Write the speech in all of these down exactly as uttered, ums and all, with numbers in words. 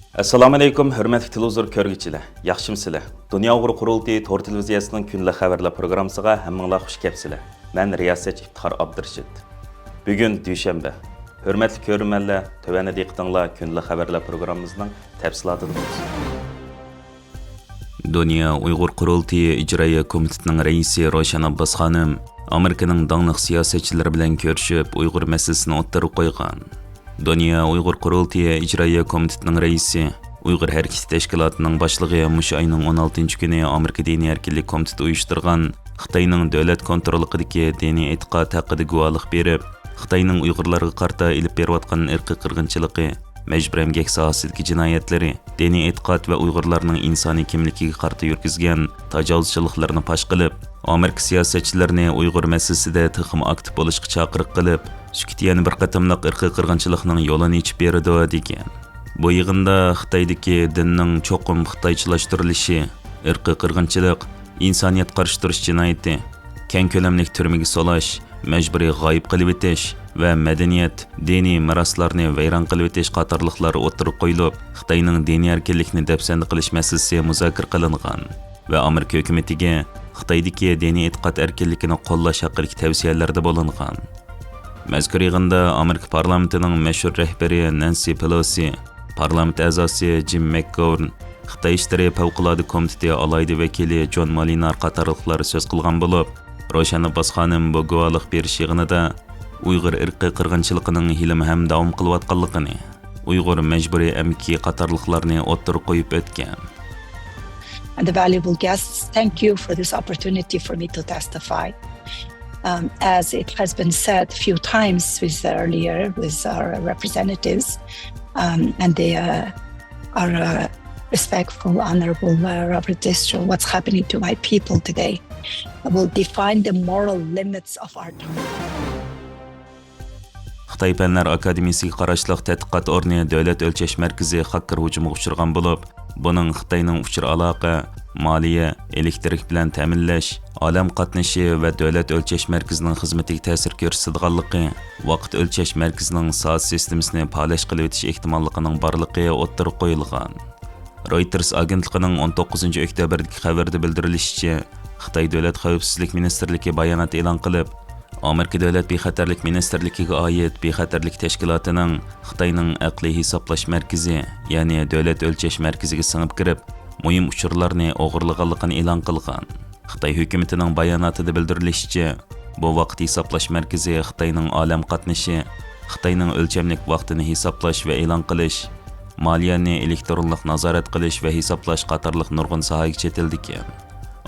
ئەسسالامۇئەلەيكۇم، ھۆرمەتلىك تېلېۋىزور كۆرگۈچىلەر، ياخشىمۇسىلەر؟ دۇنيا ئۇيغۇر قۇرۇلتىيى تور تېلېۋىزىيەسىنىڭ كۈندىلىك خەۋەرلەر پروگراممىسىغا ھەممىڭلار خۇش كەپسىلەر. مەن رىياسەتچى ئىپتىخار ئابدۇرېشىت. بۈگۈن دۈشەنبە. ھۆرمەتلىك كۆرۈرمەنلەر، تۆۋەندە دىققىتىڭلار كۈندىلىك خەۋەرلەر پروگراممىمىزنىڭ تەپسىلاتىدا بولسۇن. دۇنيا ئۇيغۇر قۇرۇلتىيى ئىجرائىيە كومىتېتىنىڭ رەئىسى روشەن ئابباس خانىم ئامېرىكىنىڭ داڭلىق سىياسەتچىلىرى بىلەن كۆرۈشۈپ، ئۇيغۇر مەسىلىسىنى ئوتتۇرىغا قويغان. دۇنيا ئۇيغۇر قۇرۇلتىيى ئىجرائىيە كومىتېتىنىڭ رەئىسى، ئۇيغۇر ھەرىكىتى تەشكىلاتىنىڭ باشلىقى مۇشۇ ئاينىڭ ئون ئالتىنچى كۈنى ئامېرىكا دىنىي ئەركىنلىك كومىتېتى ئۇيۇشتۇرغان خىتاينىڭ دۆلەت كونتروللۇقىدىكى دىنىي ئېتىقاد ھەققىدە گۇۋاھلىق بېرىپ، خىتاينىڭ ئۇيغۇرلارغا قارىتا ئېلىپ بېرىۋاتقان ئىرقىي قىرغىنچىلىقى، مەجبۇرىي ئەمگەك ساھەسىدىكى جىنايەتلىرى، دىنىي ئېتىقاد ۋە ئۇيغۇرلارنىڭ ئىنسانىي كىملىكىگە قارىتا يۈرگۈزگەن تاجاۋۇزچىلىقلىرىنى پاش قىلىپ، ئامېرىكا سىياسەتچىلىرىنى ئۇيغۇر مەسىلىسىدە تېخىمۇ ئاكتىپ بولۇشقا چاقىرىق قىلىپ، سۈكۈت يەنە بىر قېتىملىق ئىرقىي قىرغىنچىلىقنىڭ يولىنى ئېچىپ بېرىدۇ، دېگەن. بۇ يىغىندا خىتايدىكى دىننىڭ چوقۇم خىتايچىلاشتۇرۇلۇشى، ئىرقىي قىرغىنچىلىق، ئىنسانىيەتكە قارشى تۇرۇش جىنايىتى، كەڭ كۆلەملىك تۈرمىگە سولاش، مەجبۇرىي غايىب قىلىۋېتىش ۋە مەدەنىيەت، دىنىي مىراسلارنى ۋەيران قىلىۋېتىش قاتارلىقلار ئوتتۇرىغا قويۇلۇپ، خىتاينىڭ دىنىي ئەركىنلىكنى دەپسەندە قىلىش مەسىلىسى مۇزاكىرە قىلىنغان ۋە ئامېرىكا ھۆكۈمىتىگە خىتايدىكى دىنىي ئېتىقاد ئەركىنلىكىنى قوللاش ھەققىدىكى تەۋسىيەلەردە بولۇنغان. مەزكۇر يىغىندا ئامېرىكا پارلامېنتىنىڭ مەشھۇر رەھبىرى نەنسى پېلوسى، پارلامېنت ئەزاسى جىم مەكگوۋېرن، خىتاي ئىشلىرى پەۋقۇلئاددە كومىتېتى ئالاھىدە ۋەكىلى جون مالىنار قاتارلىقلار سۆز قىلغان بولۇپ، روشەن ئابباس خانىم بۇ گۇۋاھلىق بېرىش يىغىنىدا ئۇيغۇر ئىرقىي قىرغىنچىلىقىنىڭ ھېلىمۇ ھەم داۋام قىلىۋاتقانلىقىنى، ئۇيغۇر مەجبۇرىي ئەمگىكى قاتارلىقلارنى ئوتتۇرىغا قويۇپ ئۆتكەن. And the valuable guests, thank you for this opportunity for me to testify. Um, as it has been said a few times with earlier with our representatives, um, and they uh, are uh, respectful, honorable uh, Robert Destro, what's happening to my people today will define the moral limits of our time. خىتاي پەنلەر ئاكادېمىيىسىگە قاراشلىق تەتقىقات ئورنى دۆلەت ئۆلچەش مەركىزى خاككېر ھۇجۇمىغا ئۇچرىغان بولۇپ، بۇنىڭ خىتاينىڭ ئۇچۇر ئالاقە، مالىيە، ئېلېكتىرىك بىلەن تەمىنلەش، ئالەم قاتنىشى ۋە دۆلەت ئۆلچەش مەركىزىنىڭ خىزمىتىگە تەسىر كۆرسىتىدىغانلىقى، ۋاقىت ئۆلچەش مەركىزىنىڭ سائەت سىستېمىسىنى پالەچ قىلىۋېتىش ئېھتىماللىقىنىڭ بارلىقى ئوتتۇرىغا قويۇلغان. رويتېرس ئاگېنتلىقىنىڭ ئون توققۇزىنچى ئۆكتەبىردىكى خەۋىرىدە بىلدۈرۈلۈشىچە، خىتاي دۆلەت خەۋپسىزلىك مىنىستىرلىكى بايانات ئېلان قىلىپ، ئامېرىكا دۆلەت بىخەتەرلىك مىنىستىرلىكىگە ئائىت بىخەتەرلىك تەشكىلاتىنىڭ خىتاينىڭ ئەقلىي ھېسابلاش مەركىزى، يەنى دۆلەت ئۆلچەش مەركىزىگە سىڭىپ كىرىپ، مۇھىم ئۇچۇرلارنى ئوغرىلىغانلىقىنى ئېلان قىلغان. خىتاي ھۆكۈمىتىنىڭ باياناتىدا بىلدۈرۈلۈشىچە، بۇ ۋاقىت ھېسابلاش مەركىزى خىتاينىڭ ئالەم قاتنىشى، خىتاينىڭ ئۆلچەملىك ۋاقتىنى ھېسابلاش ۋە ئېلان قىلىش، مالىيەنى ئېلېكترونلۇق نازارەت قىلىش ۋە ھېسابلاش قاتارلىق نۇرغۇن ساھەگە چېتىلىدىكەن.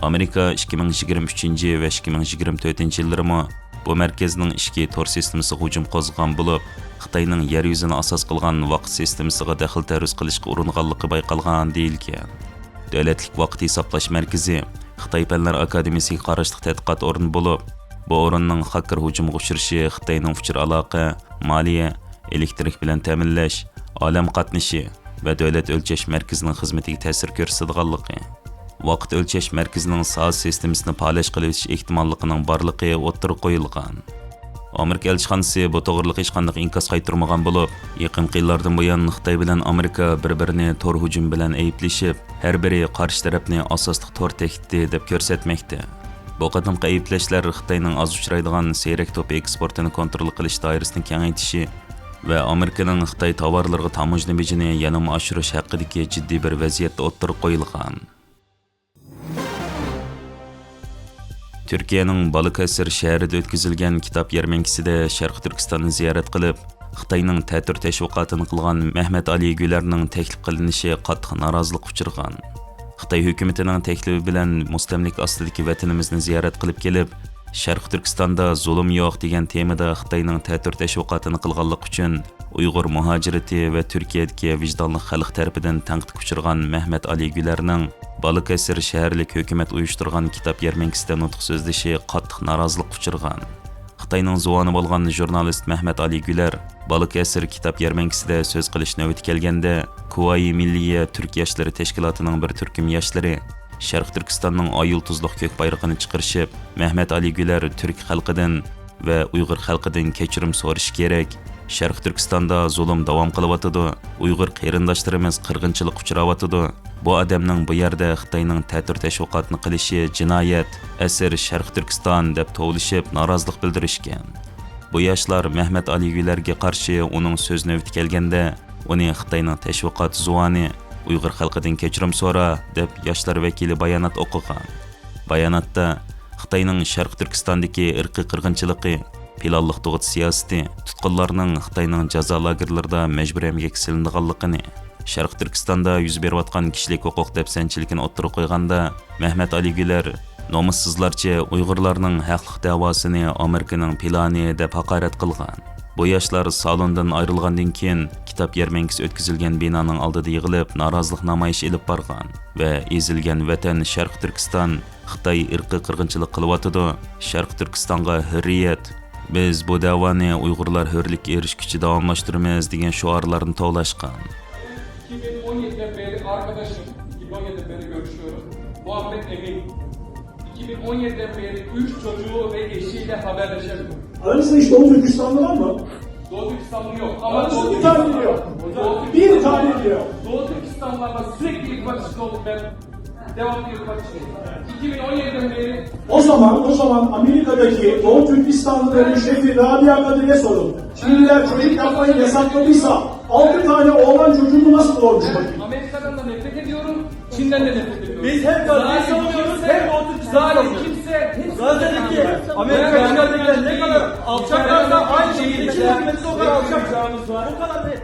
ئامېرىكا ئىككى مىڭ يىگىرمە ئۈچىنچى ۋە ئىككى مىڭ يىگىرمە تۆتىنچى يىللىرىمۇ بۇ مەركەزنىڭ ئىچكى تور سىستېمىسىغا ھۇجۇم قوزغىغان بولۇپ، خىتاينىڭ يەر يۈزىنى ئاساس قىلغان ۋاقىت سىستېمىسىغا دەخلى تەرۇز قىلىشقا ئۇرۇنغانلىقى بايقالغان دېيىلگەن. دۆلەتلىك ۋاقىت ھېسابلاش مەركىزى خىتاي پەنلەر ئاكادېمىيىسىگە قاراشلىق تەتقىقات ئورنى بولۇپ، بۇ ئورۇننىڭ خاككېر ھۇجۇمىغا ئۇچرىشى خىتاينىڭ ئۇچۇر ئالاقە، مالىيە، ئېلېكتىرىك بىلەن تەمىنلەش، ئالەم قاتنىشى ۋە دۆلەت ئۆلچەش مەركىزىنىڭ خىزمىتىگە تەسىر كۆرسىتىدىغانلىقى، ۋاقىت ئۆلچەش مەركىزىنىڭ سائەت سىستېمىسىنى پالەچ قىلىۋېتىش ئېھتىماللىقىنىڭ بارلىقى ئوتتۇرىغا قويۇلغان. ئامېرىكا ئەلچىخانىسى بۇ توغرىلىق ھېچقانداق ئىنكاس قايتۇرمىغان بولۇپ، يېقىنقى يىللاردىن بۇيان خىتاي بىلەن ئامېرىكا بىر-بىرىنى تور ھۇجۇمى بىلەن ئەيىبلىشىپ، ھەر بىرى قارشى تەرەپنى ئاساسلىق تور تەھدىتى دەپ كۆرسەتمەكتە. بۇ قېتىمقى ئەيىبلەشلەر خىتاينىڭ ئاز ئۇچرايدىغان سېرىك توپى ئېكسپورتىنى كونترول قىلىش دائىرىسىنى كېڭەيتىشى ۋە ئامېرىكىنىڭ خىتاي تاۋارلىرىغا تاموژنا بېجىنى يەنىمۇ ئاشۇرۇش ھەققىدىكى جىددىي بىر ۋەزىيەتتە ئوتتۇرىغا قويۇلغان. تۈركىيەنىڭ بالىكەسىر شەھىرىدە ئۆتكۈزۈلگەن كىتاب يەرمەنكىسىدە شەرقىي تۈركىستاننى زىيارەت قىلىپ، خىتاينىڭ تەتۈر تەشۋىقاتىنى قىلغان مەھمەت ئالى گۈلەرنىڭ تەكلىپ قىلىنىشى قاتتىق نارازىلىققا ئۇچرىغان. خىتاي ھۆكۈمىتىنىڭ تەكلىپى بىلەن مۇستەملىكە ئاستىدىكى ۋەتىنىمىزنى زىيارەت قىلىپ كېلىپ، شەرقىي تۈركىستاندا زۇلۇم يوق دېگەن تېمىدا خىتاينىڭ تەتۈر تەشۋىقاتىنى قىلغانلىقى ئۈچۈن ئۇيغۇر مۇھاجىرىتى ۋە تۈركىيەدىكى ۋىجدانلىق خەلق تەرىپىدىن تەنقىدكە ئۇچرىغان مەھمەت ئالى گۈلەرنىڭ بالىكەسىر شەھەرلىك ھۆكۈمەت ئۇيۇشتۇرغان كىتاب يەرمەنكىسىدە نۇتۇق سۆزلىشى قاتتىق نارازىلىققا ئۇچرىغان. خىتاينىڭ زۇۋانى بولغان ژۇرنالىست مەھمەت ئالى گۈلەر بالىكەسىر كىتاب يەرمەنكىسىدە سۆز قىلىش نۆۋىتى كەلگەندە، كۇۋايى مىللىيە تۈرك ياشلىرى تەشكىلاتىنىڭ بىر تۈركۈم ياشلىرى شەرقىي تۈركىستاننىڭ ئاي يۇلتۇزلۇق كۆك بايرىقىنى چىقىرىشىپ، مەھمەت ئالى گۈلەر تۈرك خەلقىدىن ۋە ئۇيغۇر خەلقىدىن كەچۈرۈم سورىشى كېرەك، شەرقىي تۈركىستاندا زۇلۇم داۋام قىلىۋاتىدۇ، ئۇيغۇر قېرىنداشلىرىمىز قىرغىنچىلىققا ئۇچراۋاتىدۇ. بۇ ئادەمنىڭ بۇ يەردە خىتاينىڭ تەتۈر تەشۋىقاتىنى قىلىشى جىنايەت، ئەسىر شەرقىي تۈركىستان دەپ توۋلىشىپ نارازىلىق بىلدۈرۈشكەن. بۇ ياشلار مەھمەت ئالىيگۈلەرگە قارشى ئۇنىڭ سۆز نۆۋىتى كەلگەندە، ئۇنى خىتاينىڭ تەشۋىقات زۇۋانى، ئۇيغۇر خەلقىدىن كەچۈرۈم سورا، دەپ ياشلار ۋەكىلى بايانات ئوقۇغان. باياناتتا خىتاينىڭ شەرقىي تۈركىستاندىكى ئىرقىي قىرغىنچىلىقى، پىلانلىق تۇغۇت سىياسىتى، تۇتقۇنلارنىڭ خىتاينىڭ جازا لاگېرلىرىدا مەجبۇرىي ئەمگەككە سېلىنىدىغانلىقىنى، شەرقىي تۈركىستاندا يۈز بېرىۋاتقان كىشىلىك ھوقۇق دەپسەندىچىلىكىنى ئوتتۇرىغا قويغاندا، مەھمەت ئالىيگۈلەر نومۇسسىزلارچە ئۇيغۇرلارنىڭ ھەقلىق دەۋاسىنى ئامېرىكىنىڭ پىلانى دەپ ھاقارەت قىلغان. بۇ ياشلار سالوندىن ئايرىلغاندىن كېيىن، كىتاب يەرمەنكىسى ئۆتكۈزۈلگەن بىنانىڭ ئالدىدا يىغىلىپ، نارازىلىق نامايىشى ئېلىپ بارغان ۋە ئېزىلگەن ۋەتەن شەرقىي تۈركىستان، خىتاي ئىرقىي قىرغىنچىلىق قىلىۋاتىدۇ، شەرقىي تۈركىستانغا ھۆررىيەت، بىز بۇ دەۋانى ئۇيغۇرلار ھۆرلۈككە ئېرىشكۈچە داۋاملاشتۇرىمىز، دېگەن شوئارلارنى توۋلاشقان. İki bin on yediden beri arkadaşım, iki bin on yediden beri görüşüyorum. Muhammed Emin. iki bin on yediden beri üç çocuğu ve eşiyle haberleşemiyor. Aranızda hiç Doğu Türkistanlı var mı? Doğu Türkistanlı yok. Ama Aranızda Doğu bir tane bile yok. Türkistanlı, Doğu Bir tane Türkistanlı, bile yok. Doğu Türkistanlılarla sürekli irtibat içinde oldum ben. Devamlı irtibat içindeyim. iki bin on yediden beri O zaman, o zaman Amerika'daki Doğu Türkistanlıların şefi Rabia Kadir'e sorun. Çinliler çocuk yapmayı yasakladıysa altı tane oğlan çocuğunu nasıl doğurmuş bakayım? Amerika'dan da nefret ediyorum. Çin'den de nefret ediyorum. Biz hem Gazze'yi savunuyoruz, hem Doğu Türkistan'ı savunuyoruz. Zalim kimse. Gazze'deki Amerika işgaldekiler ne kadar alçaklarsa aynı şekilde Çin hükümeti de o kadar alçak. Bu kadar net.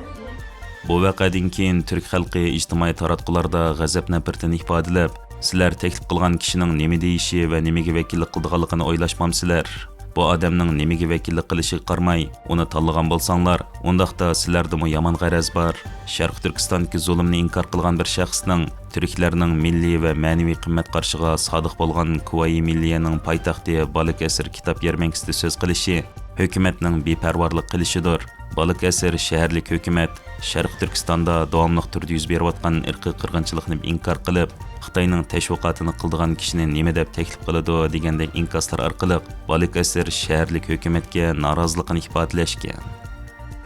بۇ ۋەقەدىن كېيىن تۈرك خەلقى ئىجتىمائىي تاراتقۇلاردا غەزەپ نەپرىتىنى ئىپادىلەپ، سىلەر تەكلىپ قىلغان كىشىنىڭ نېمە دېيىشى ۋە نېمىگە ۋەكىللىك قىلىدىغانلىقىنى ئويلاشمامسىلەر؟ بۇ ئادەمنىڭ نېمىگە ۋەكىللىك قىلىشىغا قارىماي، ئۇنى تاللىغان بولساڭلار، ئۇنداقتا سىلەردىمۇ يامان غەرەز بار. شەرقىي تۈركىستاندىكى زۇلۇمنى ئىنكار قىلغان بىر شەخسنىڭ تۈركلەرنىڭ مىللىي ۋە مەنىۋى قىممەت قارىشىغا سادىق بولغان كۇۋايى مىللىيەنىڭ پايتەختى بالىكەسىر كىتاب يەرمەنكىسىدە سۆز قىلىشى ھۆكۈمەتنىڭ بىپەرۋالىق قىلىشىدۇر. بالىكەسىر شەھەرلىك ھۆكۈمەت شەرقىي تۈركىستاندا داۋاملىق تۈردە يۈز بېرىۋاتقان ئىرقىي قىرغىنچىلىقنى ئىنكار قىلىپ، خىتاينىڭ تەشۋىقاتىنى قىلىدىغان كىشىنى نېمە دەپ تەكلىپ قىلىدۇ دېگەندەك ئىنكاسلار ئارقىلىق بالىكەسىر شەھەرلىك ھۆكۈمەتكە نارازىلىقىنى ئىپادىلەشكەن.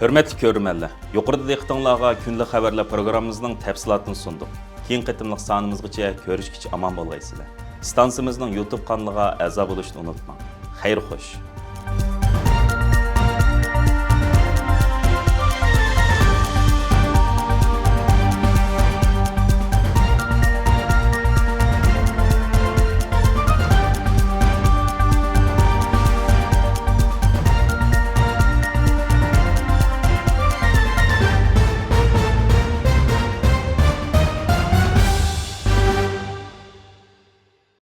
ھۆرمەتلىك كۆرۈرمەنلەر، يۇقىرىدا دىققىتىڭلارغا كۈندىلىك خەۋەرلەر پروگراممىمىزنىڭ تەپسىلاتىنى سۇندۇق. كېيىنكى قېتىملىق سانىمىزغىچە كۆرۈشكىچە ئامان بولغايسىلەر. ئىستانسىمىزنىڭ يۇتۇب قانىلىغا ئەزا بولۇشنى ئۇنتۇماڭ. خەير خوش.